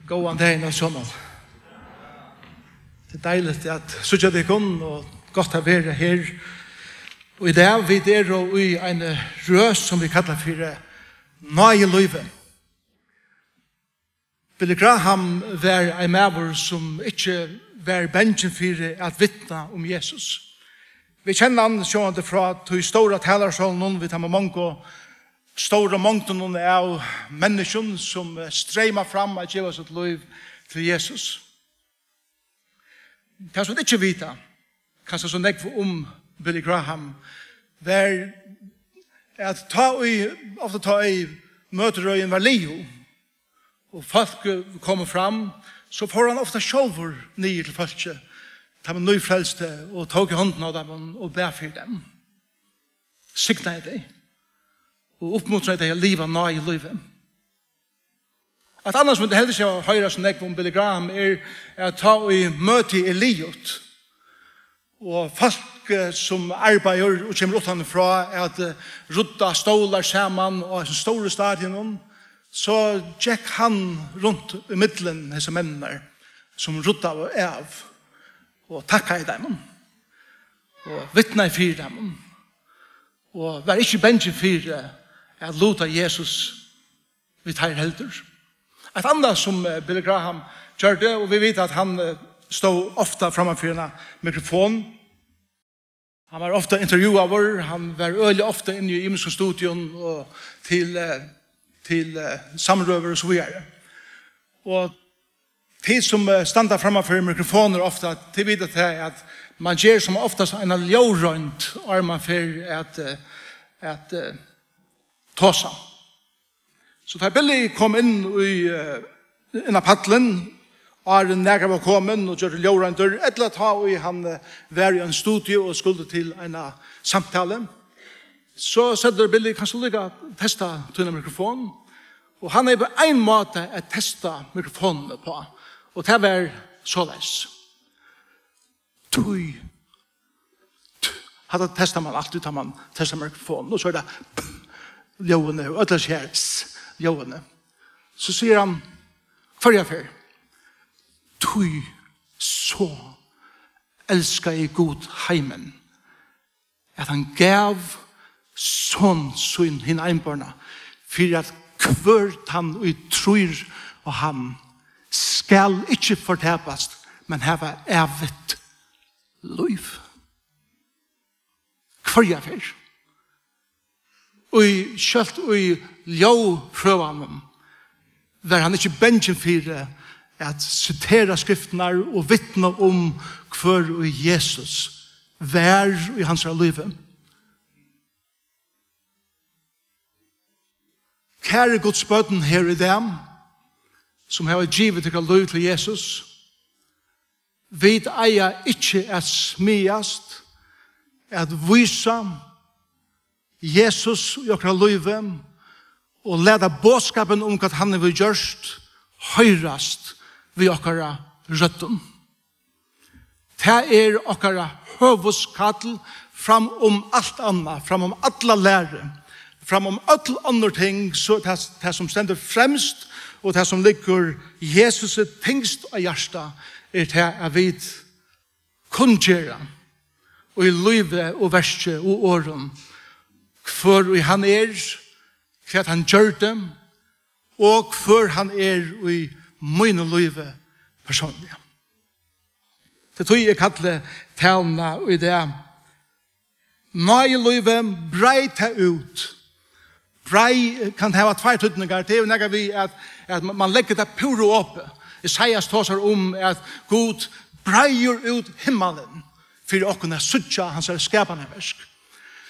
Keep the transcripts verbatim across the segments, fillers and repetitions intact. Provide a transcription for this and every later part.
Góðan dagin, øll saman. Tað er deiligt at síggja tykkum, og gott at vera her. Og í dag, vit eru í eini røð, sum vit kalla fyri náðilívið. Billy Graham var ein maður, sum ikki var bangin fyri at vitna um Jesus. Vit kenna hann sjálvandi frá tí stóra talarstólinum við teimum mongu stóru mongdunum av menniskjum, sum, eh, streyma fram at geva sítt lív til Jesus. Tað, sum vit ikki vita, kanska so nógv um Billy Graham, var, at tá ið, ofta tá ið møtirøðin var liðug, og fólk, eh, komu fram, so fór hann ofta sjálvur niður til fólkið, teimum nýfrelstu, og tók í hondina á teimum og bað fyri teimum. Signaði tey og uppmuntraði tey at liva náðilívið. Eitt annað, sum eg helst ikki hoyri so nógv um Billy Graham, er at tá ið møtið er liðugt, og fólk, eh, sum arbeiðir og kemur uttan frá at, eh, rudda stólar saman á hesum stóru stadionum, so gekk hann runt í millum hesar menninar, sum ruddaðu av, og takkaði teimum, og vitnaði fyri teimum, og var ikki bangin fyri at luta Jesus við teir heldur. Eitt annað, sum, eh, Billy Graham gjørdi, og vit vita, at hann, eh, stóð ofta framman fyri eina mikrofon. Hann var ofta intervjuaður, hann var øgiliga ofta inni í ymiskum studium og til, eh, til, eh, samrøður og so víðari. Og tit, sum, eh, standa framman fyri mikrofonir ofta, tit vita tað, at man ger sum oftast eina ljóðroynd, áðrenn man fer at, eh, at, eh, tosa. So tá Billy kom inn í, eh, inn á pallin, áðrenn nakar var komin og gjørdi ljóðroyndir, ella tá ið hann, eh, var í ein studio og skuldi til eina samtalu, so søgdu teir: "Billy, kanst tú líka testa tína mikrofon?" Og hann hevði bara ein máta at testa mikrofonina uppá, og tað var soleiðis. Tí. Tí. Hatta testar man altíð, tá man testar mikrofon. Og so er tað p-, ljóðini, og øll hesi her s-, ljóðini. So sigur hann, hvørja ferð: "Tí so elskaði Gud heimin, at hann gav son sín hin einborna, fyri at hvør tann, ið trýr á hann, skal ikki fortapast, men hava ævigt lív." Hvørja ferð. Og sjálvt í ljóðprøvanum var hann ikki bangin fyri at sitera skriftirnar og vitna um, hvør ið Jesus var í hansara lívi. Kæru Guds børn her í dag, sum hava givið tykkara lív til Jesus, vit eiga ikki at smæðast at vísa Jesus í okkara lívi og lata boðskapin um, hvat hann hevur gjørt, hoyrast við okkara røddum. Tað er okkara høvuðskall fram um alt annað, fram um alla læru, fram um øll onnur ting, so tað, tað sum stendur fremst og tað sum liggur Jesusi tyngst á hjarta, er tað, at vit kunngera í lívi og verki og orðum, hvør ið hann er, hvat hann gjørdi, og hvør hann er í mínum lívi persónliga. Tað er tí, eg kalli taluna í dag: Náðilívið, breið tað út. Breið kann hava tveir týdningar. Tað er jo nakað við, at, at man, man leggur tað púra opið. Esaias tosar um, at Gud breiðir út himmalin fyri okkum at síggja hansara skapanarverk.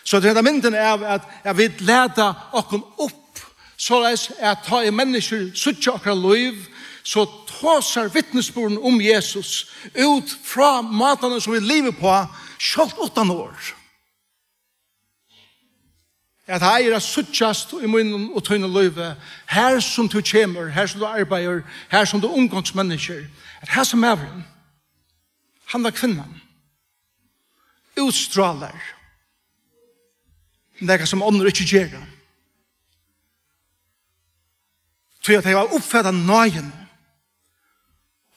So tað er henda myndin av, at, at vit lata okkum upp, soleiðis at tá ið menniskjur síggja okkara lív, so tosar vitnisburðurin um Jesus út frá mátanum, sum vit liva uppá, sjálvt uttan orð. At tað eigur at síggjast í mínum og tínum lívi, har sum tú kemur, har sum tú arbeiðir, har sum tú umgongst menniskjur, at hasin maðurin, handan kvinnan, útstrálar nakað, sum onnur ikki gera. Tí at tey hava uppfatað náðina.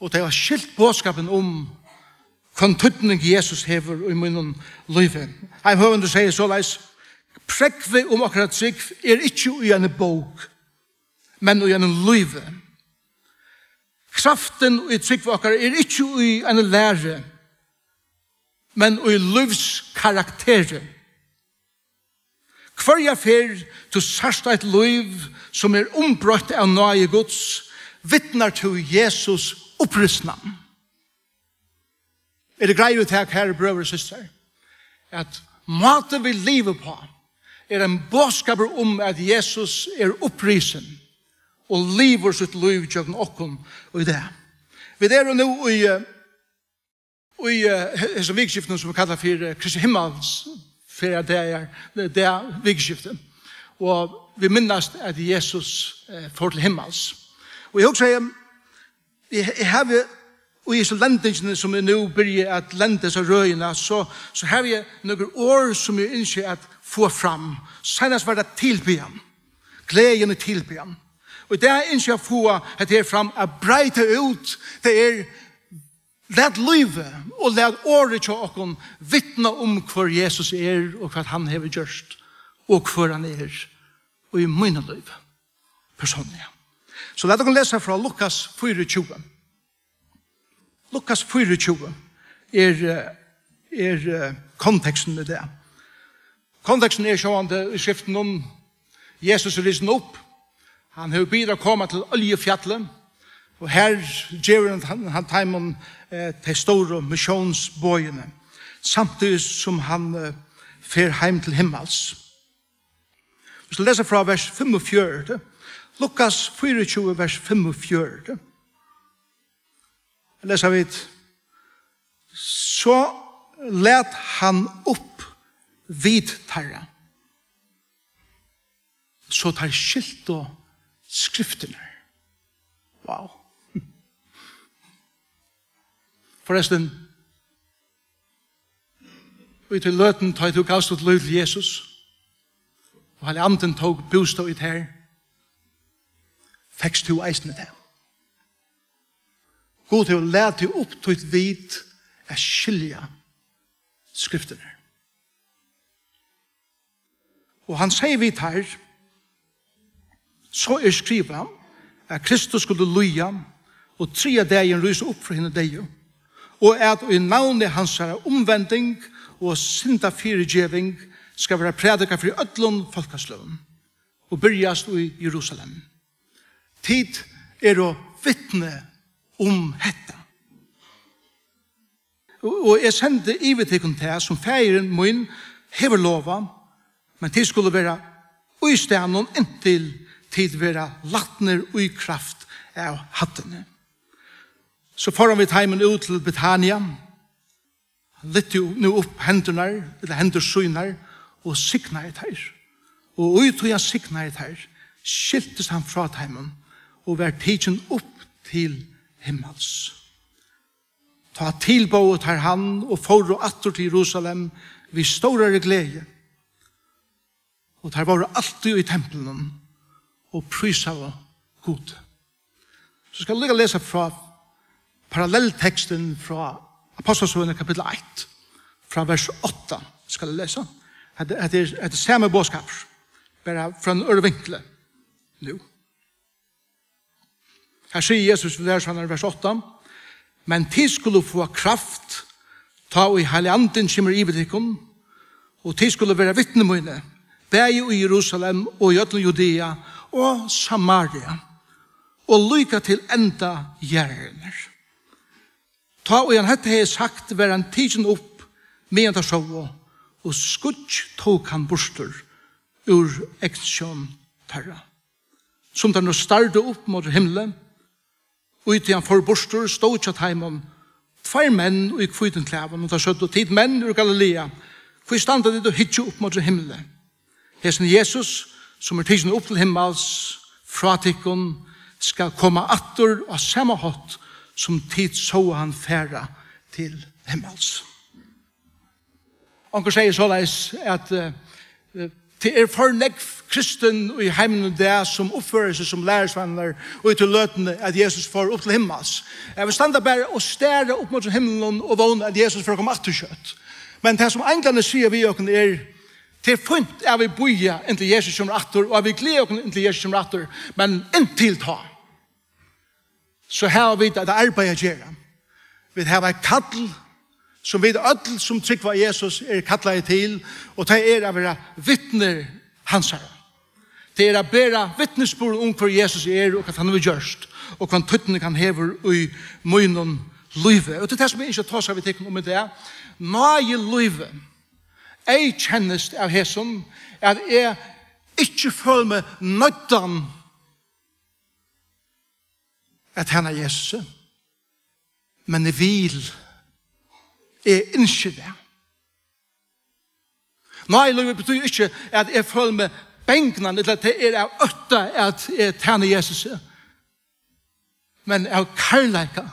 Og tey hava skilt boðskapin um, hvønn týdning Jesus hevur í mínum lívi. Ein høvundur segði soleiðis: Prógvið um okkara trúgv er ikki í eini bók, men í einum lívi. Kraftin í trúgv okkara er ikki í eini læru, men í lívskarakteri. Hvørja ferð tú sært eitt lív, sum er umbroytt av náði Guds, vitnar tú Jesus upprisnan. Eru greiðir við tað, kæru brøður og systrar, at mátin vit liva uppá er ein boðskapur um, at Jesus er upprisin og livir sítt lív gjøgnum okkum í dag. Vit eru nú í, eh, í, eh, he-, hesum vikuskiftinum, sum er kallað fyri, eh, Kristi himmals, fyri at tað er, eh, tað vikuskifti. Og vit minnast, at Jesus, eh, fór til himmals. Og eg hugsaði, eg, eg havi, og í hesum lendingini, sum eg nú byrji at lenda hesa røðina, so, so havi eg nøkur orð, sum eg ynski at fáa fram. Seinast var tað tilbiðjan. Gleðin í tilbiðjan. Og í dag ynski eg at fáa hetta her fram, at breidda út, tað er, lat lívið og lat orðið hjá okkum vitna um, hvør Jesus er, og hvat hann hevur gjørt, og hvør hann er í mínum lívi persónliga. So lat okkum lesa frá Lukas fýraogtjúgu. Lukas fýraogtjúgu er, eh, er, eh, konteksturin í dag. Konteksturin er sjálvandi í skriftunum. Jesus er risin upp. Hann hevur biðið at koma til Oljufjallið, og her gevur hann, hann, hann teimum, eh, tey stóru missiónsboðini, samtíðis sum hann, eh, fer heim til himmals. Vit skulu lesa frá vers fimmogfjøruti. Lukas fýraogtjúgu, vers fimmogfjøruti. Lesa vit: So læt hann upp vit teirra, so teir skiltu skriftirnar. Wow. Forrestin, í tí løtuni, tá ið tú gavst títt lív til Jesus, og Heilagi Andin tók bústað í tær, fekst tú eisini tað. Gud hevur latið upp títt vit at skilja skriftirnar. Og hann segði við teir: So er skrivað, at Kristus skuldi líða og triðja dagin rísa upp frá hinum deyðu, og at í navni hansara umvending og syndafyrigeving skal vera prædikað fyri øllum fólkasløgum, og byrjast í Jerusalem. Tit eru vitni um hetta. Og, og eg sendi yvir tykkum tað, sum Faðirin mín hevur lovað, men tit skulu vera í staðnum, inntil tit verða latnir í kraft av Hattuni. So fór hann við teimum út til Betania. Hann lyfti nú upp hendurnar, ella hendur sínar, og signaði teir. Og í tí hann signaði teir, skiltist hann frá teimum og var tikin upp til himmals. Tá tilbóðu teir hann og fóru aftur til Jerusalem við stórari gleði. Og teir vóru altíð í templinum og prísaðu Gud. So skal eg líka lesa frá parallelltekstin frá Ápostlasøguni kapittul eitt, frá vers átta skal eg lesa. Hetta, hetta er, hetta er sami boðskapur, bara frá einum øðrum vinkli nú. Her sigur Jesus við lærisveinarnar, vers átta: Men tit skulu fáa kraft, tá ið Heilagi Andin kemur yvir tykkum, og tit skulu vera vitni míni, bæði í Jerusalem og í øllum Judea og Samaria, og líka til enda jarðarinnar. Tá ið hann hetta hevði sagt, var hann tikin upp, meðan teir sóu, og skýggj tók hann burtur úr eygsjón teirra. Sum teir nú stardu upp móti himli, í tí hann fór burtur, stóðu hjá teimum tveir menn í hvítum klæðum, og teir søgdu: Tit menn úr Galilea, hví standa tit og hyggja upp móti himli? Hesin Jesus, sum er tikin upp til himmals frá tykkum, skal koma aftur á sama hátt, sum tit sóu hann fara til himmals. Onkur segði soleiðis, at, eh, eh, Tað er for nógv kristin í heiminum í dag, sum uppførir seg sum lærisveinar, og í tí løtuni, at Jesus fór upp til himmals. Eg vil standa bara og stara upp móti himlinum og vóna, at Jesus fer at koma aftur skjótt. Men tað, sum einglarnir siga við okkum, er: "Tað er fínt, at vit bíða, inntil Jesus kemur aftur, og at vit gleða okkum, inntil Jesus kemur aftur. Men inntil tá, so hava vit eitt arbeiði at gera. Vit hava eitt kall, sum vit øll, sum trúgva á Jesus, eru kallaðir til, og tað er at vera vitni hansara. Tað er at bera vitnisburð um, hvør Jesus er, og hvat hann hevur gjørt, og hvønn týdning hann hevur í mínum lívi." Og tað er tað, sum eg ynski at tosa við tykkum um í dag. Náðilívið eyðkennist av hesum, at eg ikki føli meg noyddan at tæna Jesusi, men eg vil, eg ynski tað. Náðilívið betýðir ikki, at eg føli meg bangnan, ella at tað er av ótta, at eg tæni Jesusi, men av kærleika,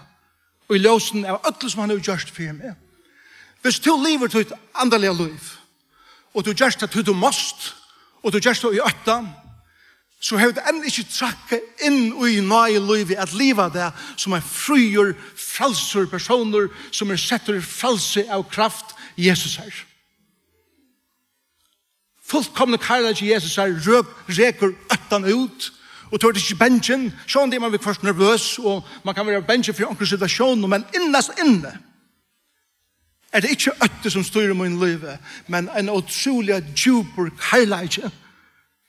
í ljósinum av øllum, sum hann hevur gjørt fyri meg. Hvis tú livir títt andaliga lív, og tú gert tað, tí tú mást, og tú gert tað í ótta, so hevur tú enn ikki traðkað inn í náðilívið, at liva tað sum ein fríur, frælsur persónur, sum er settur í frælsi av kraft Jesusar. Fullkomni kærleiki Jesusar røk-, rekur óttan út, og tú ert ikki bangin. Sjálvandi er man viðhvørt nervøs, og man kann vera bangin fyri onkrum situatiónum, men innast inni er tað ikki ótti, sum stýrir mínum lívi, men ein ótrúliga djúpur kærleiki,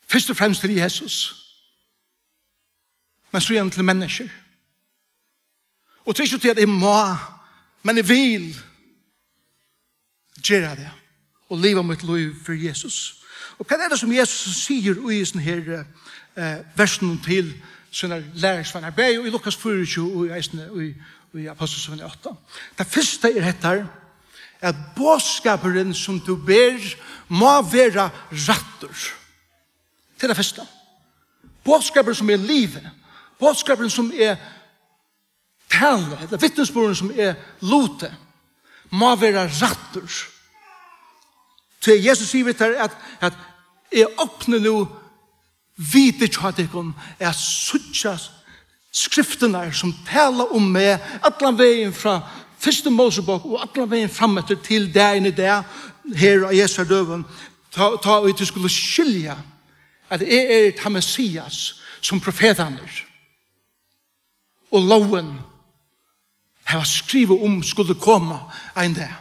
fyrst og fremst til Jesus, men síðan til menniskjur. Og tað er ikki tí, at eg má, men eg vil gera tað og liva mítt lív fyri Jesus. Og hvat er tað, sum Jesus sigur í hesum her, eh, versunum til sínar lærisveinar, bæði í Lukas fýraogtjúgu og eisini í, í Ápostlasøguni átta? Tað fyrsta er hetta, at boðskapurin, sum tú ber, má vera rættur. Tað er tað fyrsta. Boðskapurin, sum eg livi, boðskapurin, sum eg tali, ella vitnisburðurin, sum eg luti, má vera rættur. Tí Jesus sigur við tær, at, at eg opni nú vitið hjá tykkum, at síggja skriftirnar, sum tala um meg, allan vegin frá fyrstu Mósebók og allan vegin fram eftir til dagin í dag, her á Jesu døgum, tá, tá ið tit skulu skilja, at eg eri tann Messias, sum profetarnir og lógin hava skrivað um skuldi koma ein dag.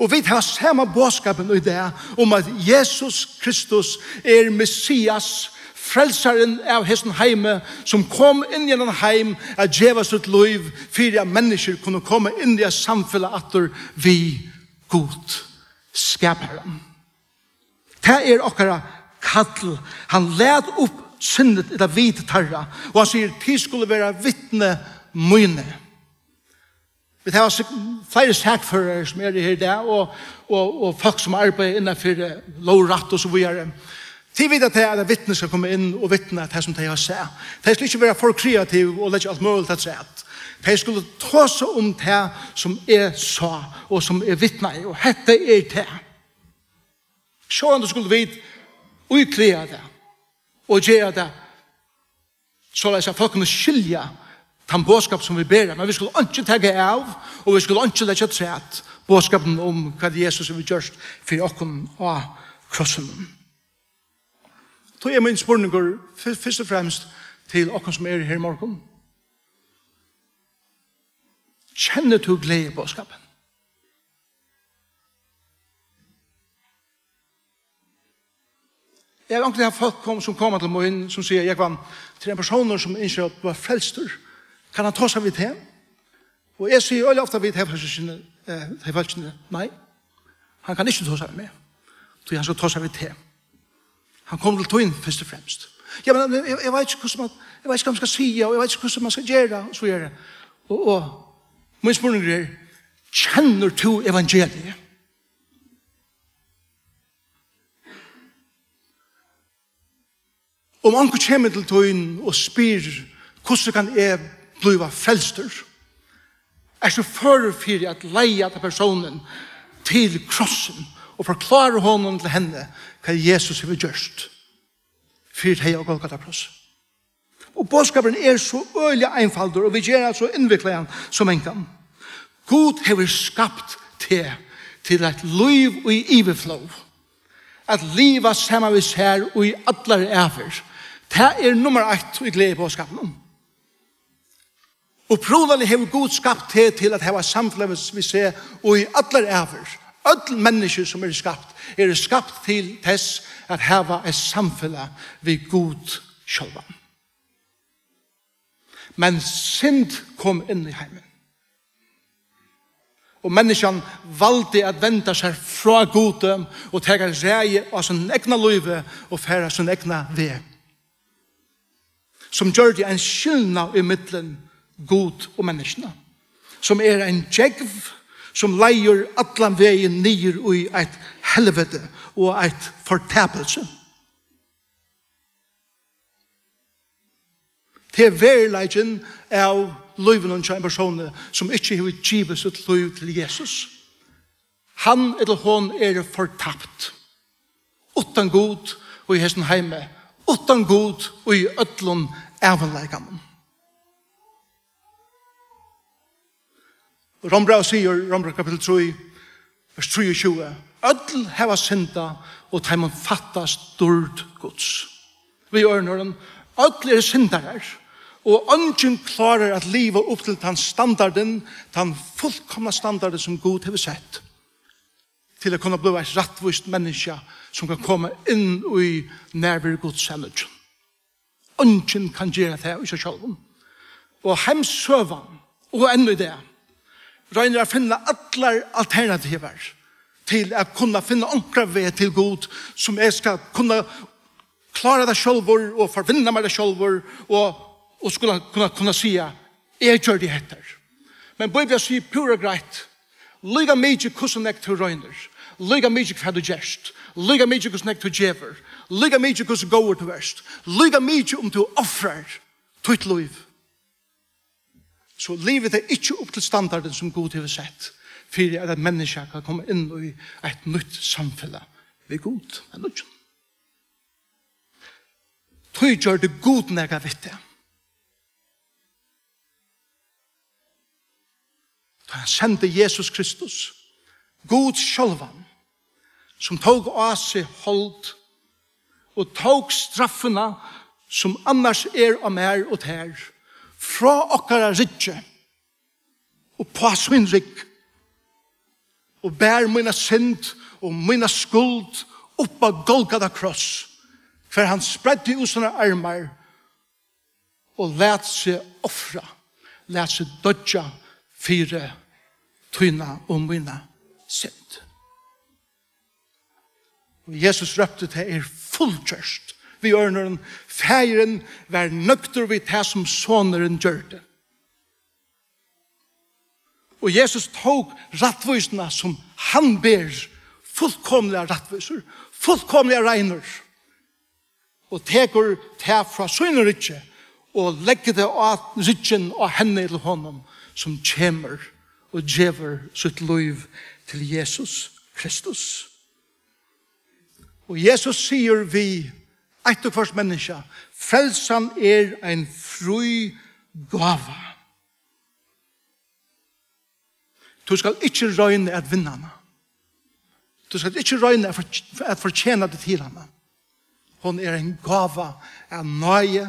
Og vit hava sama boðskapin í dag, um at Jesus Kristus er Messias, frelsarin av hesum heimi, sum kom inn í ein heim at geva sítt lív fyri, at menniskjur kunnu koma inn í eitt samfelag aftur við Gud, skaparan. Tað er okkara kall. Hann læt upp sinnið, ella vit teirra, og hann sigur: "Tit skulu vera vitni míni." Vit hava sik-, fleiri sakførarar, sum eru her í dag, og, og, og fólk, sum arbeiða innanfyri, eh, lógrætt og so víðari. Tit vita tað, at vitni skal koma inn og vitna tað, sum tey hava sæð. Tey skulu ikki vera for kreativ og leggja alt møguligt afturat. Tey skulu tosa um tað, sum eg sá, og sum eg vitnaði, og hetta er tað. Sjálvandi skulu vit íklæða tað og gera tað, soleiðis at fólk kunnu skilja tann boðskap, sum vit bera. Men vit skulu einki taka av, og vit skulu einki leggja afturat boðskapin um, hvat Jesus hevur gjørt fyri okkum á krossinum. Tí er mín spurningur, fyr-, fyrst og fremst til okkum, sum eru her í morgun: Kennir tú gleðiboðskapin? Eg havi onkuntíð havt fólk kom, sum koma til mín, sum siga: "Jógvan, tað er ein persónur, sum ynskir at blíva frelstur. Kann hann tosa við teg?" Og eg sigi øgiliga ofta við tey fólkini, eh, tey fólkini: "Nei, hann kann ikki tosa við meg, tí hann skal tosa við teg. Hann kom til tín fyrst og fremst." "Ja, men eg, eg veit ikki, hvussu man, eg veit ikki, hvat man skal siga, og eg veit ikki, hvussu man skal gera," og so víðari. Og, og mín spurningur er: Kennir tú evangeliið? Um onkur kemur til tín og spyr: "Hvussu kann eg blíva frelstur?" ert tú førur fyri at leiða ta persónin til krossin og forklára honum til henni, hvat Jesus hevur gjørt fyri tey á Golgata kross. Og boðskapurin er so øgiliga einfaldur, og vit gera hann so innviklaðan sum mangan. Gud hevur skapt teg til eitt lív í yvirflóð. At liva saman við sær í allari ævir. Tað er nummar eitt í gleðiboðskapinum. Upprunaliga hevur Gud skapt teg til at hava samfelag við, við seg í allar ævir. Øll menniskju sum eru skapt, eru skapt til tess at hava eitt samfelag við Gud sjálvan. Men synd kom inn í heimin. Og menniskjan valdi at venda sær frá Gudi og taka ræði á sín egna lívi og fara sín egna veg. Sum gjørdi ein skilnað ímillum Gud og menniskjuna, sum er ein gjógv, sum leiðir allan vegin niður í eitt helviti og eitt fortapilsi. Tað er veruleikin av lívinum hjá ein persóni, sum ikki hevur givið sítt lív til Jesus. Hann ella hon er fortapt. Uttan Gud í hesum heimi, uttan Gud í øllum ævinleikanum. Rómbrævið sigur, Rómbrævið kapittul trý, vers trýogtjúgu: Øll hava syndað, og teimum fattast dýrd Guds. Við øðrum orðum, øll eru syndarar, og eingin klárar at liva upp til tann standardin, tann fullkomna standardin, sum Gud hevur sett, til at kunna blíva eitt rættvíst menniskja, sum kann koma inn í nærveru Guds av nýggjum. Eingin kann gera tað í seg sjálvum. Og heimssøgan, og enn í dag, roynir at finna allar alternativar til at kunna finna onkran veg til Gud, sum eg skal kunna klára tað sjálvur og forvinna mær tað sjálvur og, og skula kunna, kunna siga: Eg gjørdi hetta. Men Bíblian sigur púra greitt, líka mikið hvussu nógv tú roynir, líka mikið hvat tú gert, líka mikið hvussu nógv tú gevur, líka mikið hvussu góður tú ert, líka mikið um tú ofrar títt lív, so livir tað ikki upp til standardin, sum Gud hevur sett fyri at eitt menniskja kann koma inn í eitt nýtt samfelag við Gud, av nýggjum. Tí gjørdi Gud nakað við tað. Tá hann sendi Jesus Kristus, Gud sjálvan, sum tók á seg hold og tók straffina, sum annars er á mær og tær, frá okkara ryggi, upp á sín rygg, og bar mína synd og mína skuld upp á Golgata kross, hvar hann spreiddi út sínar armar og læt seg ofra, læt seg doyggja fyri tína og mína synd. Og Jesus rópti: Tað er fullgjørt. Við øðrum orðum, Faðirin var nøgdur við tað, sum Sonurin gjørdi. Og Jesus tók rættvísina, sum hann ber, fullkomiliga rættvísur, fullkomiliga reinur, og tekur tað frá sínum ryggi og leggur tað á ryggin á henni, til honum sum kemur og gevur sítt lív til Jesus Kristus. Og Jesus sigur við eitt og hvørt menniskja: Frelsan er ein frí gáva. Tú skalt ikki royna at vinna hana. Tú skalt ikki royna at for-, at fortjena teg til hana. Hon er ein gáva av náði.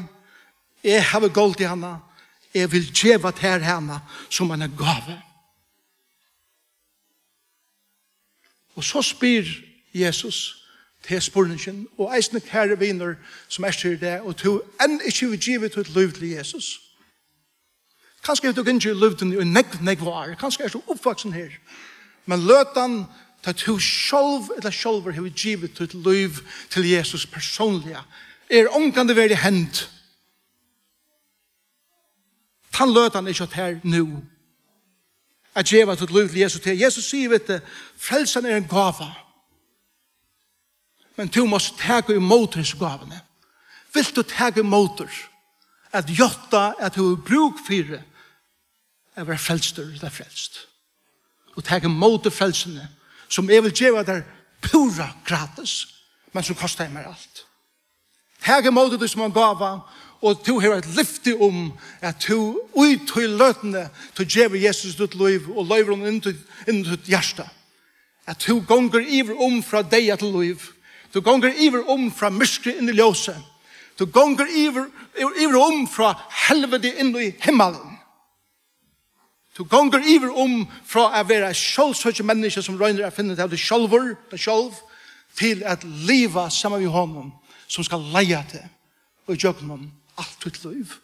Eg havi goldið hana. Eg vil geva tær hana sum eina gávu. Og so spyr Jesus, tað er spurningin, og eisini, kæri vinur, sum ert her í dag, og tú enn ikki hevur givið títt lív til Jesus. Kanska hevur tú gingið í lívdini í nógv, nógv ár, kanska ert tú uppvaksin her. Men løtan, tá tú sjálv ella sjálvur hevur givið títt lív til Jesus persónliga, er ongantíð verið hend. Tann løtan er hjá tær nú. At geva títt lív til Jesus. Til Jesus sigur við teg: Frelsan er ein gáva. Men tú mást taka ímóti hesi gávuni. Vilt tú taka ímóti at játta at tú hevur brúk fyri at vera frelstur, ella frelst, og taka ímóti frelsuni, sum eg vil geva tær púra gratis, men sum kostaði mær alt. Tak ímóti tí sum ein gáva, og tú hevur eitt lyfti um, at tú í tí løtuni, tú gevur Jesus títt lív og loyvir honum inn í títt, inn í títt hjarta, at tú gongur yvir um frá deyða til lív. Tú gongur yvir um frá myrkri inn í ljósið. Tú gongur yvir, yvir, yvir um frá helviti inn í himmalin. Tú gongur yvir um frá at vera eitt sjálvsøkið menniskja sum roynir at finna tað út sjálvur, tað sjálv, til at liva saman við honum, sum skal leiða teg í gjøgnum alt títt lív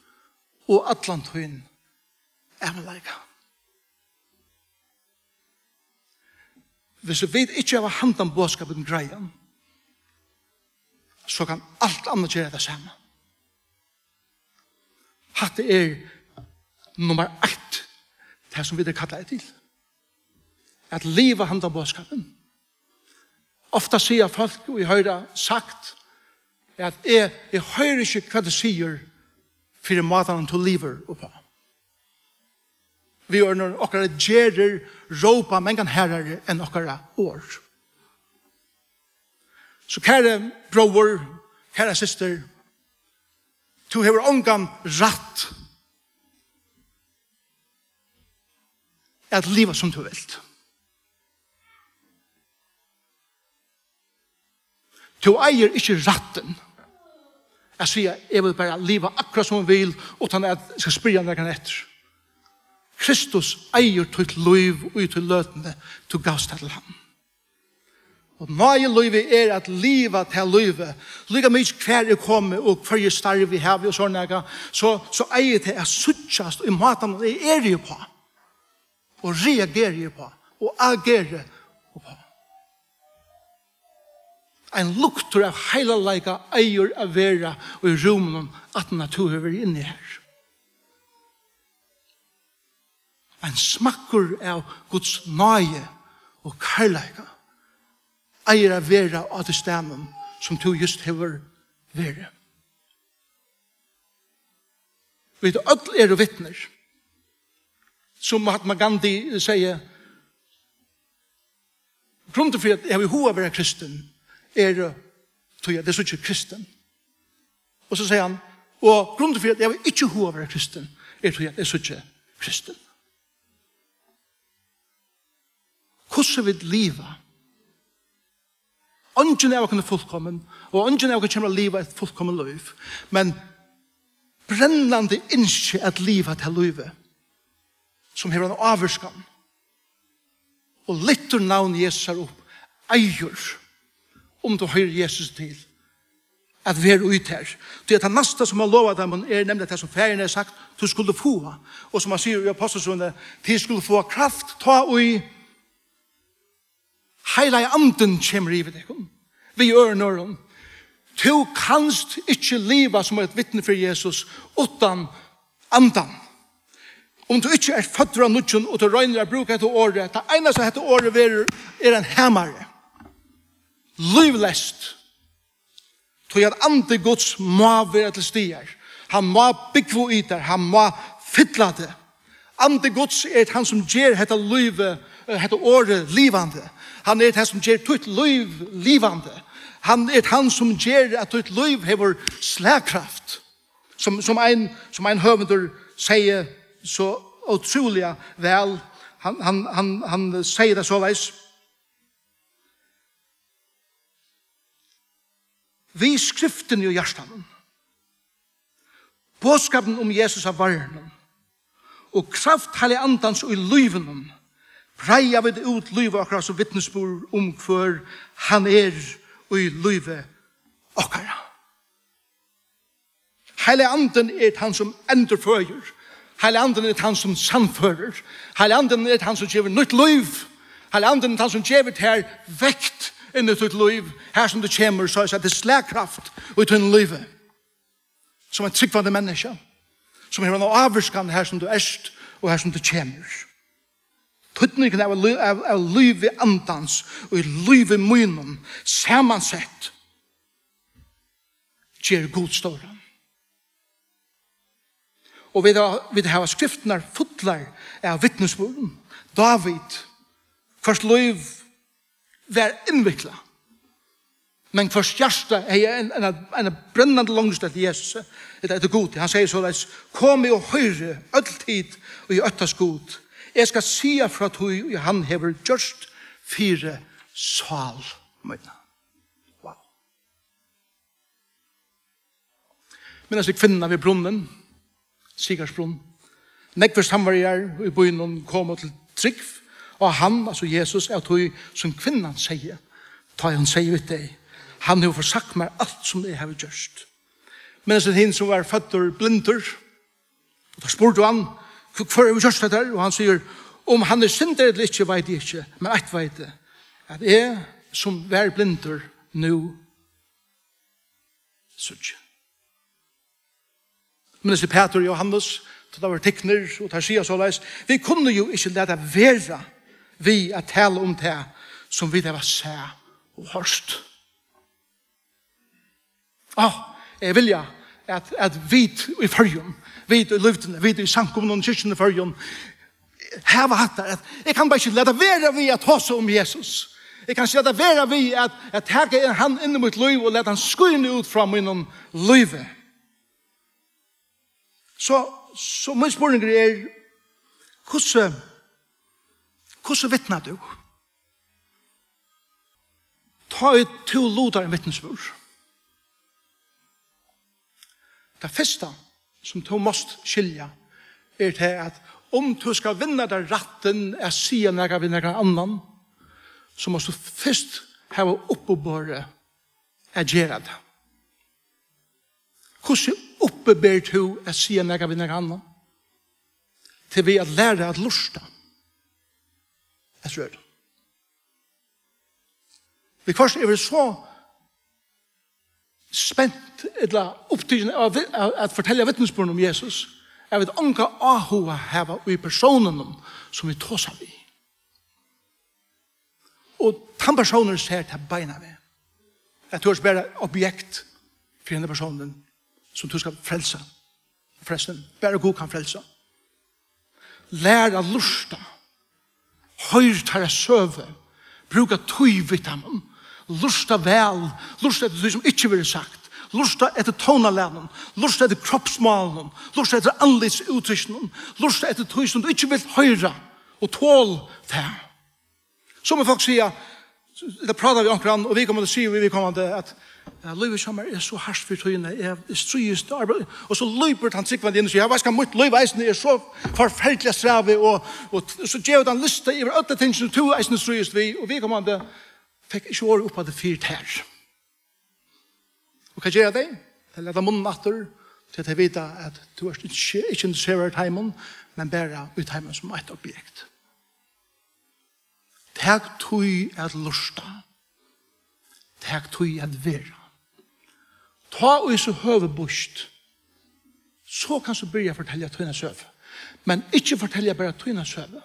og allan tín ævinleika. Hvis vit ikki hava handan boðskapin greiðan, so kann alt annað gera tað sama. Hatta er nummar eitt, tað sum vit eru kallaðir til. At liva handan boðskapin. Ofta siga fólk, og eg hoyri sagt, at eg, eg hoyri ikki, hvat tú sigur, fyri mátan, tú livir uppá. Við orðum, okkara gerðir rópa mangan harðari enn okkara orð. So kæri bróðir, kæra systir, tú hevur ongan rætt at liva sum tú vilt. Tú eigur ikki rættin at siga, "Eg vil bara liva akkurát sum eg vil, uttan at eg skal spyrja nakran eftir." Kristus eigur títt lív í tí løtuni, tú gavst tað til hann. Og náðilívið er at liva tað lívið. Líka mikið hvar eg komi og hvørji starv eg havi og sovorðið nakað, so, so eigi tað at síggjast í mátanum eg eri uppá, og reageri uppá, og ageri uppá. Ein luktur av heilagleika eigur at vera í rúminum, aftan at tú hevur verið inni har. Ein smakkur av Guds náði og kærleika eigur at vera á tí staðnum, sum tú júst hevur verið. Vit øll eru vitnir. Sum Mahatma Gandhi segði, grundin fyri, at eg havi hug at vera kristin, er, tí at eg síggi kristin. Og so segði hann, og grundin fyri, at eg havi ikki hug at vera kristin, er, tí at eg síggi kristin. Hvussu vit liva. Eingin av okkum er fullkomin, og eingin av okkum kemur at liva eitt fullkomið lív. Men brennandi ynski at liva tað lívið, sum hevur ein ávirkan. Og lyftir navn Jesusar upp, eigur, um tú hoyrir Jesus til, at vera í tær. Tí at tað næsta, sum hann lovar teimum, er nemliga tað, sum Faðirin hevur sagt, tú skuldi fáa. Og sum hann sigur í Ápostlasøguni, tit skulu fáa kraft, tá ið Heilagi Andin kemur yvir tykkum. Við øðrum orðum, tú kanst ikki liva sum eitt vitni fyri Jesus uttan Andan. Um tú ikki ert føddur av nýggjum og tú roynir at brúka hetta orðið, tað einasta hetta orðið verður, er ein hamari. Lívleyst. Tí at Andi Guds má vera til staðar. Hann má búgva í tær, hann má fylla teg. Andi Guds er hann, sum ger hetta lívið, eh, hetta orðið livandi. Hann er hann, sum ger títt lív livandi. Hann er hann, sum ger at títt lív hevur slagkraft. Sum, sum ein, sum ein høvundur segði so ótrúliga væl, hann, hann, hann, hann segði tað soleiðis. Við skriftini í hjartanum, boðskapin um Jesus av varrinum og kraft Heilaga Andans í lívinum, breiða vit út lív okkara sum vitnisburð um, hvør hann er í lívi okkara. Heilagi Andin er hann, sum endurføðir. Heilagi Andin er hann, sum sannførir. Heilagi Andin er hann, sum gevur nýtt lív. Heilagi Andin er hann, sum gevur tær vekt inn í títt lív, har sum tú kemur, so at tað er slagkraft í tínum lívi. Sum ein trúgvandi menniskja, sum hevur eina ávirkan har sum tú ert og har sum tú kemur. Týdningurin av lí-, av, av lívi Andans og í lívi mínum samansett ger Gud stóran. Og vit hava, vit hava skriftirnar fullar av vitnisburðum. Dávid, hvørs lív var innviklað. Men hvørs hjarta hevði ein, ein, ein brennandi longst eftir Jesus, ella eftir Gudi. Hann segði soleiðis: "Komið og hoyrið, øll tit, og eg óttast Gud. Eg skal siga frá tí, ið hann hevur gjørt fyri sál mína." Wow. Minnast tit kvinnuna við brunnin? Sykarsbrunn. Nógvir Samariarar í býnum komu til trúgv á hann, altso Jesus, av tí sum kvinnan segði, tá ið hon segði við tey: "Hann hevur forsagt mær alt sum eg havi gjørt." Minnast tit hin sum var føddur blindur? Og tá spurdu hann: "Hv-, hvør hevur gjørt hetta?" Og hann sigur: "Um hann er syndari ella ikki, veit eg ikki, men eitt veit eg, at eg, sum var blindur, nú síggi." Minnast tit Pætur og Jóhannes, tá teir vóru tiknir, og teir siga soleiðis: "Vit kunnu jú ikki lata vera við at tala um tað, sum vit hava sæð og hoyrt." Á, eg vilja, at, at vit í Føroyum, vit í Lívdini, vit í samkomuni og kirkjuni í Føroyum, hava hatta, at eg kann bara ikki lata vera við at tosa um Jesus. Eg kann ikki lata vera við at, at taka hann inn í mítt lív og lata hann skína út frá mínum lívi. So, so mín spurningur er, hvussu, hvussu vitnar tú? Tá ið tú lutar ein vitnisburð, tað fyrsta, sum tú mást skilja, er tað, at um tú skal vinna tær rættin at siga nakað við nakran annan, so mást tú fyrst hava uppiborið at gera tað. Hvussu uppiber tú at siga nakað við nakran annan? Tað er við at læra at lurta eftir øðrum. Viðhvørt eri eg so spent ella upptikin av at, at, at fortelja vitnisburðin um Jesus, at vit ongan áhuga hava í persónunum, sum vit tosa við. Og tann persónurin sær tað beinan veg, at tú ert bara objekt fyri hendan persónin, sum tú skal frelsa. Forrestin, bara Gud kann frelsa. Lær at lurta. Hoyr teirra søgu. Brúka tíð við teimum. Lurta væl. Lurta eftir tí sum ikki verður sagt. Lurta eftir tónalagnum. Lurta eftir kropsmálinum. Lurta eftir andlitsúttrykkinum. Lurta eftir tí sum tú ikki vilt hoyra. Og tol tað. Summi fólk siga, ella práta við onkran, og viðkomandi sigur við viðkomandi, at, ja, lívið hjá mær er so hart fyri tíðina, eg, eg stríðist og arbeiði, og so lýpur tann trúgvandi inn og sigur: "Ja, veitst hvat, mítt lív eisini er so forferdiliga strævið," og, og t-, so gevur tann lista yvir øll tey ting sum tú eisini stríðist við, og viðkomandi fekk ikki orðið upp á tað fyri tær. Og hvat gera tey? Tey lata munnin aftur, tí at tey vita, at tú ert ikki, ikki interesseraður í teimum, men bara í teimum sum eitt objekt. Tak tíð at lurta. Tak tíð at vera. Tá ið so høvið býðst, so kanst tú byrja at fortelja tína søgu. Men ikki fortelja bara tína søgu.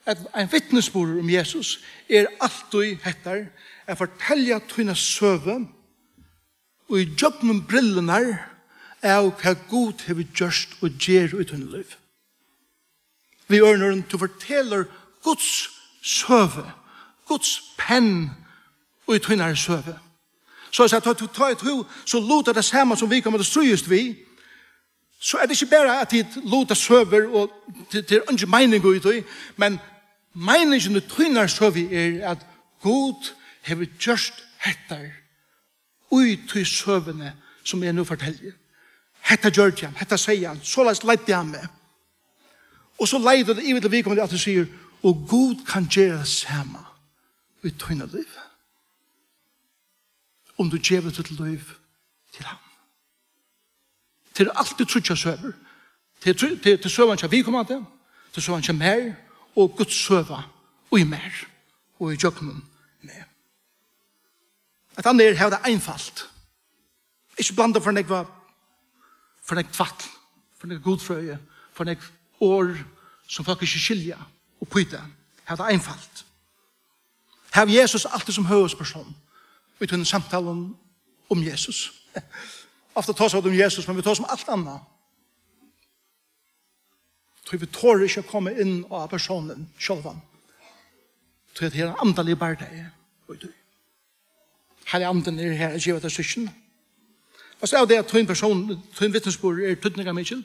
At ein vitnisburður um Jesus er altíð hetta, at fortelja tína søgu í gjøgnum brillurnar av hvat Gud hevur gjørt og ger í tínum lívi. Við øðrum orðum, tú fortelur Guds søgu, Guds penn í tínari søgu. So at tá tú, tá tú so lutar tað sama sum viðkomandi stríðist við, so er tað ikki bara, at tit luta søgur, og tað, tað er eingin meining í tí, men meiningin í tínari søgu er, at Gud hevur gjørt hetta í tí søguni, sum eg nú fortelji. Hetta gjørdi hann, hetta segði hann, soleiðis leiddi hann meg. Og so leiðir tað yvir til viðkomandi, at tú sigur: "Og Gud kann gera tað sama í tínum lívi, um tú gevur títt lív til hann." Tað eru altíð tríggjar søgur. Tað er trí-, tað er, tað er søgan hjá viðkomandi, tað er søgan hjá mær, og Guds søga í mær og í gjøgnum meg. At hann er, hevur tað einfalt. Ikki blanda for nógva, for nógv tvætl, for nógv gudfrøði, for nógv orð sum fólk ikki skilja, og píta. Hevur tað einfalt. Hav Jesus altíð sum høvuðspersón í tínum samtalum um Jesus. Ofta tosa vit um Jesus, men vit tosa um alt annað. Tí vit tora ikki at koma inn á persónin sjálvan. Tí at her er ein andaligur bardagi. í tí. Heilagi Andin er her at geva tær styrkina. Veitst av tað at tín persón, tín vitnisburður er týdningarmikil?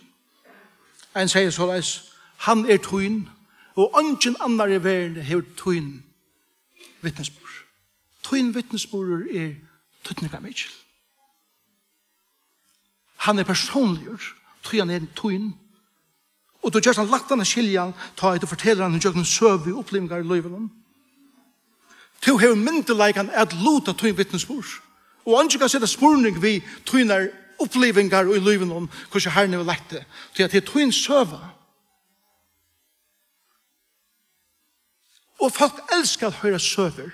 Ein segði soleiðis: "Hann er tín, og eingin annar í verðini hevur tín vitnisburð." Tín vitnisburður er týdningarmikil. Hann er persónligur, tí hann er tín. Og tú gerst hann lættan at skilja, tá ið tú fortelur hann ígjøgnum søgu og upplivingar í lívinum. Tú hevur myndugleikan at luta tín vitnisburð. Og eingin kann seta spurning við tínar upplivingar í lívinum, hvussu Harrin hevur leitt teg. Tí at tað er tín søga. Og fólk elska at hoyra søgur,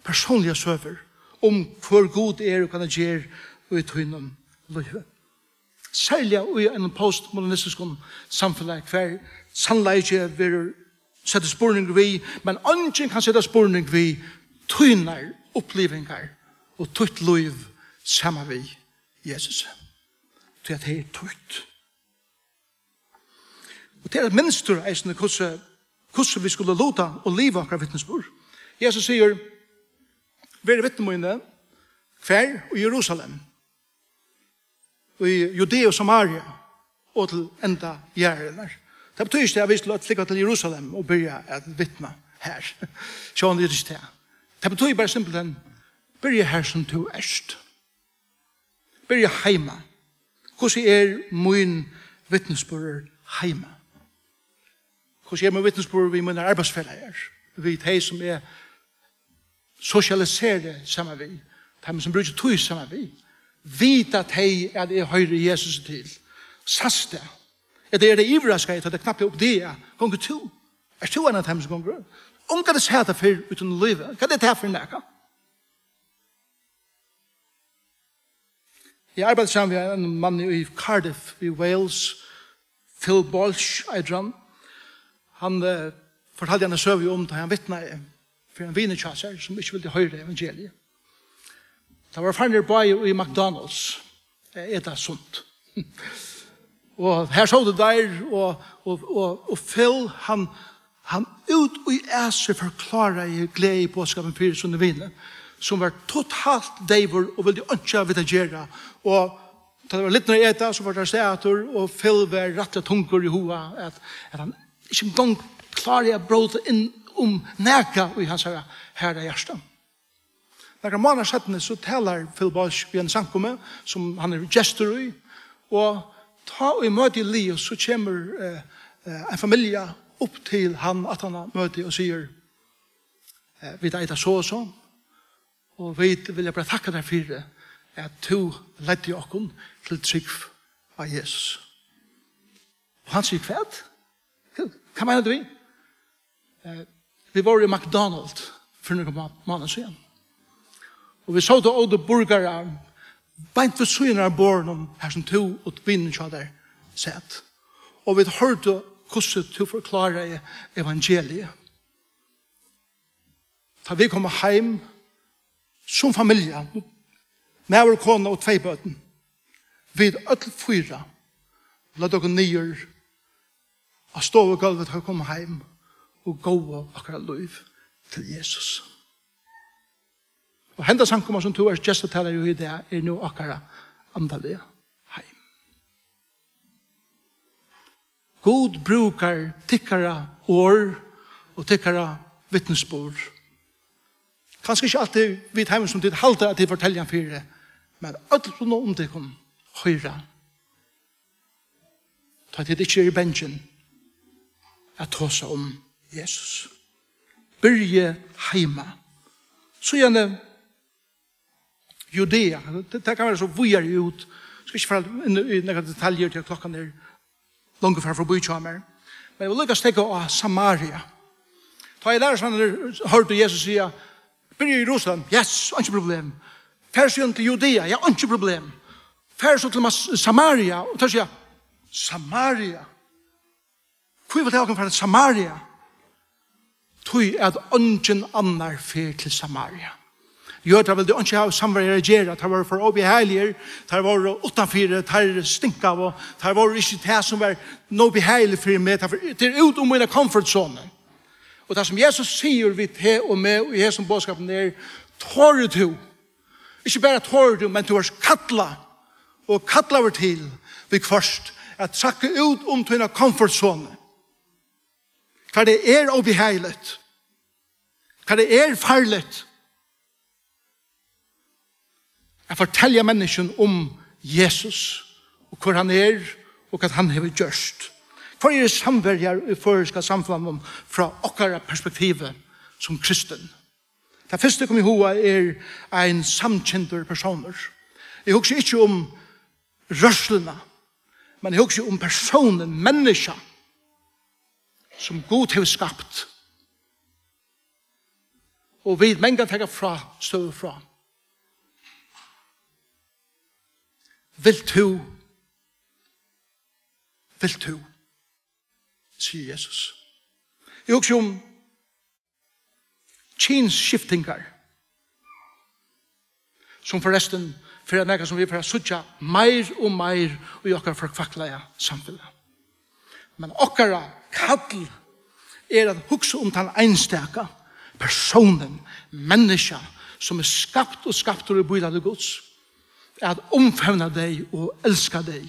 persónligar søgur, um hvør Gud er og hvat hann ger í tínum lívi. Serliga í einum postmodernistiskum samfelagi, hvar sannleiki verður settur spurningur við, men eingin kann seta spurning við tínar upplivingar og títt lív saman við Jesus. Tí at tað er títt. Og tað er eitt mynstur eisini, hvussu, hvussu vit skulu luta og liva okkara vitnisburð. Jesus sigur: "Verið vitni míni." Hvar? Í Jerusalem, í Judea og Samaria og til enda jarðarinnar. Tað betýðir ikki, at vit skulu øll flúgva til Jerusalem og byrja at vitna har. Sjálvandi er tað ikki tað. Tað betýðir bara simpelthen: byrja har, sum tú ert. Byrja heima. Hvussu er mín vitnisburður heima? Hvussu er mín vitnisburður við mínar arbeiðsfelagar, við tey, sum eg sosialiseri saman við, teimum, sum brúki tíð saman við? Vita tey, at eg hoyri Jesus til? Sæst tað? Ella eru tey yvirraskað, tá tey knappliga uppdaga: "Gongur tú? Ert tú ein av teimum, sum gongur?" Ongantíð sæð tað fyrr í tínum lívi. Hvat er tað fyri nakað? Eg arbeiddi saman við einum manni í Cardiff í Wales, Phil Balch eitur hann. Hann, eh, fortaldi eina søgu um, tá hann vitnaði fyri ein vin hjá sær, sum ikki vildi hoyra evangeliið. Teir vóru farnir báðir í McDonald's, eh, eta sunt. Og her sótu teir, og, og, og, og Phil, hann, hann út í æsir forkláraði gleðiboðskapin fyri sínum vini, sum var totalt deyvur og vildi einki hava við at gera. Og tá tað var lidnir at eta, so fóru teir avstað aftur, og Phil var rættiliga tungur í huga, at, at hann ikki eingong kláraði at bróta inn um nakað í hansara harða hjarta. Nakrar mánaðir seinni, so talar Phil Balch við eina samkomu, sum hann er gestur í, og tá ið møtið er liðugt, so kemur, eh, eh, ein familja upp til hann aftan á møtið og sigur, eh: "Vit eita so og so, og vit vilja bara takka tær fyri, at tú leiddi okkum til trúgv á Jesus." Og hann sigur: "Hvat? Hvat meinar tú við?" Eh, vit vóru í McDonald's fyri nøkrum má-, mánaðum síðan. Og vit sótu og ótu burgarar beint við síðuna av borðinum, har sum tú og vinurin hjá tær sat. Og vit hoyrdu, hvussu tú forkláraði evangeliið. Tá vit koma heim, sum familja, maður, kona og tvey børn, vit øll fýra løgdu okkum niður á stovugólvið, tá vit komu heim, og góvu okkara lív til Jesus. Og henda samkoma, sum tú ert gestartalari í í dag, er nú okkara andaliga heim. Gud brúkar tykkara orð og tykkara vitnisburð. Kanska ikki altíð við teimum, sum tit halda, at tit fortelja hann fyri, men øll rundan um tykkum hoyra. Tá tit ikki eru bangin at tosa um Jesus. Byrja heima. Síðani Judea, tað, tað kann vera so víðari út. Eg skal ikki fara inn í nakrar detaljur, tí klokkan er longu farin forbi hjá mær. Men eg vil líka steðga á Samaria. Tá ið lærisveinarnir hoyrdu Jesus siga: "Byrja í Jerusalem." Yes, einki problem. Far síðan til Judea. Ja, einki problem. Far so til Mas-, Samaria. Og teir siga: "Samaria? Hví vil tað okkum fara til Samaria?" Tí at eingin annar fer til Samaria. Jødar vildu einki hava samvera at gera, teir vóru for óbehagligir, teir vóru uttanfyri, teir stinkaðu, teir vóru ikki tað sum var nóg behageligt fyri meg, teir, teir eru út um mína comfort zone. Og tað, sum Jesus sigur við teg og meg í hesum boðskapinum, er: Torir tú? Ikki bara torir tú, men tú ert kallað og kallaður til viðhvørt at trakka út um tína komfortzonu. Hvar tað er óbehageligt, hvar tað er farligt, at fortelja menniskjum um Jesus og hvør hann er og hvat hann hevur gjørt. Hvør er samverjar í føroyska samfelagnum frá okkara perspektivi sum kristin? Tað fyrsta, eg kom í huga, er ein samkyndur persónur. Eg hugsi ikki um rørsluna, men eg hugsi um persónin, menniskja, sum Gud hevur skapt. Og vit mangan taka frá, støðu frá. Vilt tú? Vilt tú? Sigur Jesus. Eg hugsi um kynsskiftingar, sum forrestin fer at nakað, sum vit fara at síggja meir og meir í okkara forkvakklaða samfelag. Men okkara kall er at hugsa um tann einstaka persónin, menniskja, sum er skapt og skaptur í bílæti Guds, at umfevna tey og elska tey.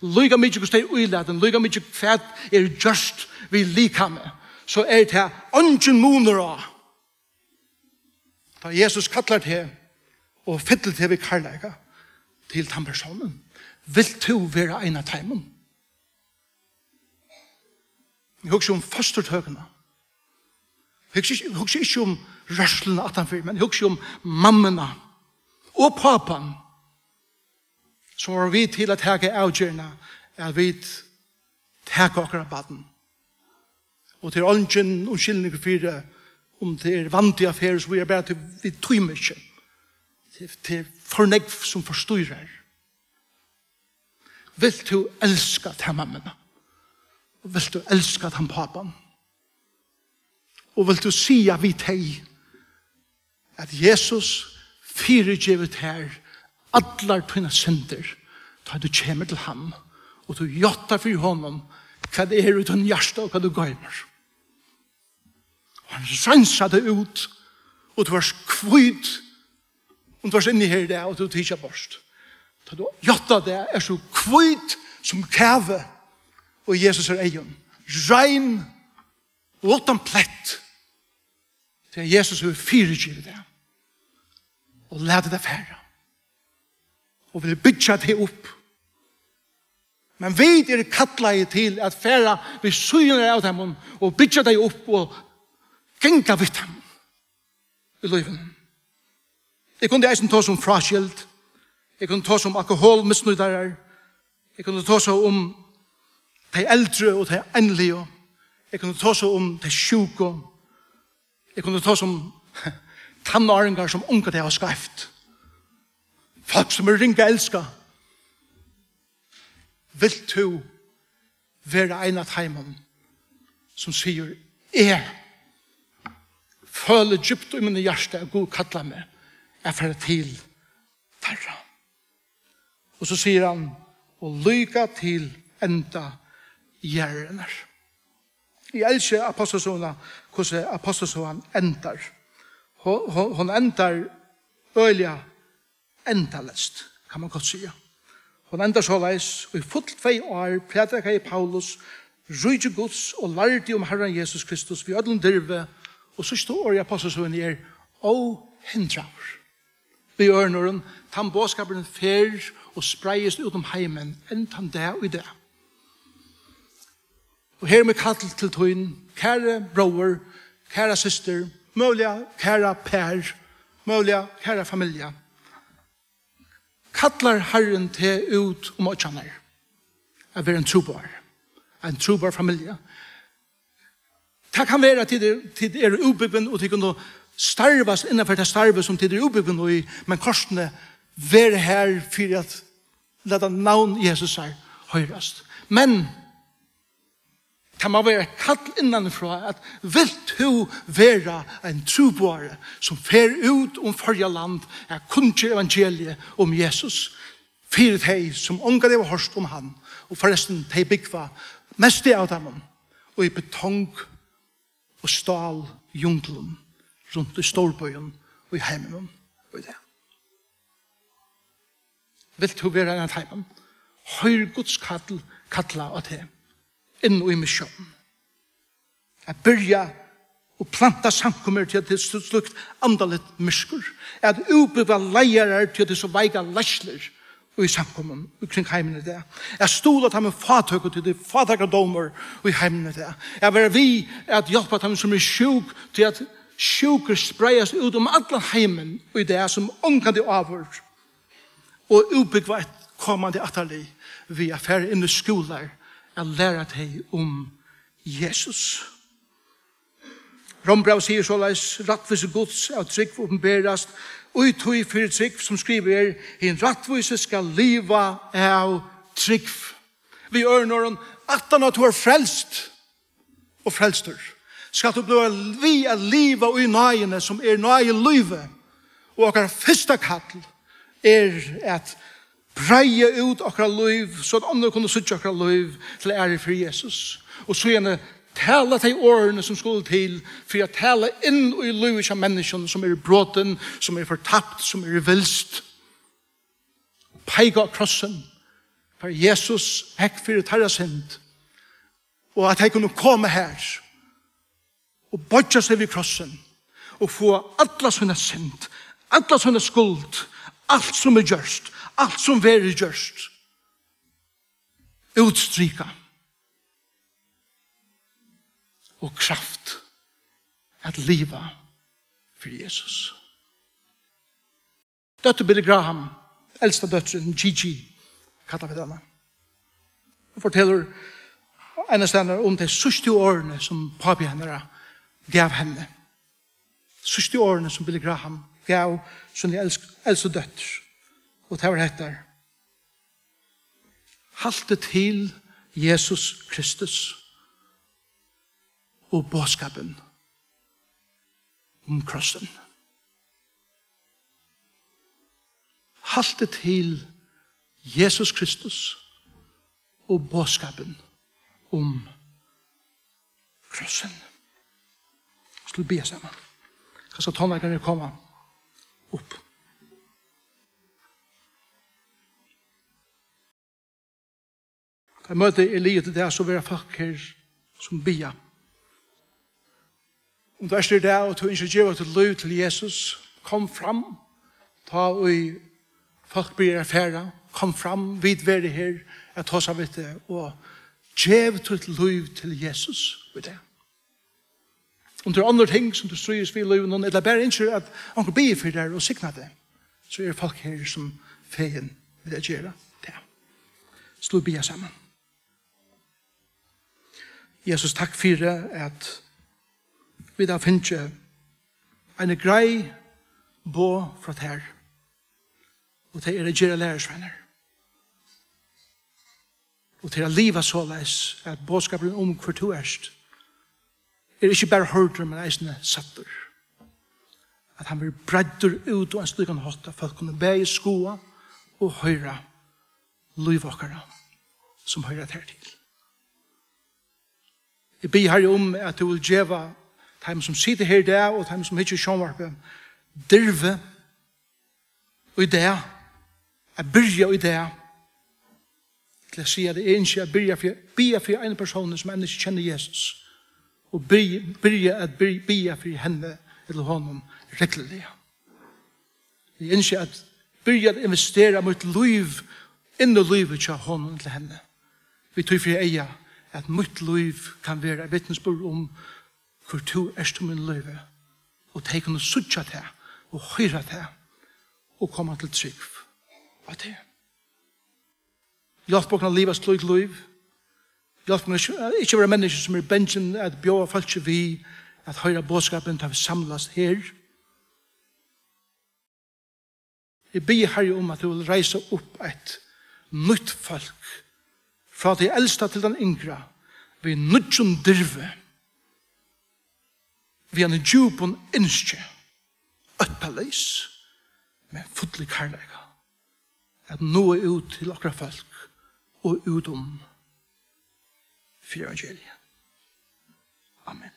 Líka mikið hvussu tey eru ílatin, líka mikið hvat er gjørt við likamið, so er tað eingin munur á. Tá Jesus kallar teg og fyllir teg við kærleika til tann persónin, vilt tú vera ein av teimum? Eg hugsi um fosturtøkuna. Eg hugsi ikki, eg hugsi ikki um rørsluna aftanfyri, men eg hugsi um mammuna og pápan, sum vóru við til at taka avgerðina, at vit taka okkara barn. Og tað er eingin undirskilningur fyri, um tað er vandiga ferð, so er bara til, vit tíma ikki. Tað, tað er for nógv, sum forstýrar. Vilt tú elska ta mammuna? Og vilt tú elska tann pápan? Og vilt tú siga við tey, at Jesus fyrigevur tær allar tínar syndir, tá tú kemur til hann, og tú játtar fyri honum, hvat er í tínum hjarta og hvat tú goymir? Og hann reinsar teg út, og tú ert hvít, um tú ert inni her í dag, og tú ert tikin bort. Tá tú játtar tað, ert tú hvít sum kavi, og Jesus er eygum. Rein og uttan plett. Tí at Jesus hevur fyrigivið tað og latið tað fara. Og vil byggja teg upp. Men vit eru kallaði til at fara við síðuna av teimum og byggja tey upp og ganga við teimum í lívinum. Eg kundi eisini tosa um fráskild. Eg kundi tosa um alkoholmisnýtarar. Eg kundi tosa um tey eldru og tey einligu. Eg kundi tosa um tey sjúku. Eg kundi tosa um tannáringar sum ongantíð hava skeivt. Fólk sum eru ring at elska. Vilt tú vera ein av teimum sum sigur: Eg føli djúpt í mínum hjarta, at Gud kallar meg at fara til teirra. Og so sigur hann: Og líka til enda jarðarinnar. Eg elski ápostlasøguna, hvussu ápostlasøgan endar. Hon, hon, hon endar øgiliga endaleyst, kann man gott siga. Hon endar soleiðis: Og í full tvey ár prædikaði Paulus ríki Guds og lærdi um Harran Jesus Kristus við øllum dirvi, og síðsta orð í ápostlasøguni er: óhindraður. Við øðrum orðum, tann boðskapurin fer og spreiðist út um heimin enn tann dag í dag. Og her er mítt kall til tín, kæri bróðir, kæra systir, møguliga kæra par, møguliga kæra familja. Kallar Harrin teg út um oyggjarnar at vera ein trúboðari, ein trúboðarfamilja? Tað kann vera, at tit eru, tit eru útbúgvin, og tit kunnu starvast innanfyri tað starvið, sum tit eru útbúgvin í, men kortini vera har fyri at lata navn Jesusar hoyrast. Men tað má vera eitt kall innanfrá, at vilt tú vera ein trúboðari, sum fer út um Føroya land at kunngera evangeliið um Jesus fyri tey, sum ongantíð hava hoyrt um hann, og forrestin, tey búgva, mest av teimum, í betong, og stál junglum rundt í stórbýum í heiminum í dag. Vilt tú vera ein av teimum? Hoyr Guds kall kalla á teg inn í missión. At byrja og planta samkomur til, til slíkt andaligt myrkur. At útbúgva leiðarar til, til so veika leiðslur í samkomum í kring heimin í dag. At stuðla teimum fátøku til, til fátækradómur í heimin í dag. At vera við at hjálpa teimum sum eru sjúk, til at sjúkur spreiðast út um allan heimin í dag sum ongantíð áður. Og útbúgva eitt komandi ættarlið við at fara inn í skúlar at læra tey um Jesus. Rómbrævið sigur soleiðis: Rættvísi Guds av trúgv opinberast, í tí fyri trúgv, sum skrivað er: Hin rættvísi skal liva av trúgv. Við øðrum orðum, aftan á tú ert frelst og frelstur, skalt tú blíva við at liva í náðini, sum er náðilívið. Og okkara fyrsta kall er at breiða út okkara lív, so at onnur kunnu síggja okkara lív til æru fyri Jesus. Og síðani tala tey orðini, sum skulu til fyri at tala inn í lívið hjá menniskjum, sum eru brotin, sum eru fortapt, sum eru vilst. Peika á krossin, har Jesus fekk fyri teirra synd, og at tey kunnu koma har og boyggja seg við krossin og fáa alla sína synd, alla sína skuld, alt sum er gjørt, alt sum verður gjørt, útstrika og kraft at liva fyri Jesus. Dóttir Billy Graham, elsta dóttirin, Gigi, kalla vit hana. Hon fortelur einastaðni um tey síðstu orðini, sum pápi hennara gav henni. Síðstu orðini, sum Billy Graham gav síni elsk-, elstu dóttir. Og tað var hetta: Halt teg til Jesus Kristus og boðskapin um krossin. Halt teg til Jesus Kristus og boðskapin um krossin. Skulu biðja saman. Kanska tónleikarnir koma upp. Tá møtið er liðugt í dag, so verða fólk her, sum biðja. Um tú ert her í dag, og tú ynskir at geva títt lív til Jesus, kom fram. Tá ið fólk byrja at fara, kom fram, vit verða her at tosa við teg, og gev títt lív til Jesus í dag. Um tað eru onnur ting, sum tú stríðist við í lívinum, ella bara ynskir, at onkur biður fyri tær og signar teg, so eru fólk her, sum fegin við at gera tað. Skulu vit biðja saman. Jesus, takk fyri, at vit hava fingið eini greið boð frá tær, og tey eru at gera lærisveinar. Og til at liva soleiðis, at boðskapurin um, hvør tú ert, er ikki bara hoyrdur, men eisini sæddur. At hann verður breiddur út á ein slíkan hátt, at fólk kunnu bæði skoða og hoyra lív okkara, sum hoyra tær til. Eg biði, Harri, um, at tú vilt geva teimum, sum sita her í dag, og teimum, sum hyggja í sjónvarpið, dirvi í dag, at byrja í dag, til at siga, at eg ynski at byrja fyri, biðja fyri ein persón, sum enn ikki kennir Jesus, og byrja, byrja at byrja, biðja fyri henni ella honum regluliga. Eg ynski at byrja at investera mítt lív inn í lívið hjá honum ella henni, við tí fyri eyga, at mítt lív kann vera eitt vitnisburður um, hvør tú ert í mínum lívi, og tey kunnu síggja tað og hoyra tað og koma til trúgv á teg. Hjálp okkum at liva slík lív. Hjálp okkum ikki, ikki at vera menniskju, sum eru bangin at bjóða fólki við at hoyra boðskapin, tá vit samlast her. Eg biði, Harri, um, at tú vil reisa upp eitt nýtt fólk, frá tí elsta til tann yngra, við nýggjum dirvi, við einum djúpum ynski, óttaleys, men full í kærleika, at náa út til okkara fólk og út um fyri evangeliið. Amen.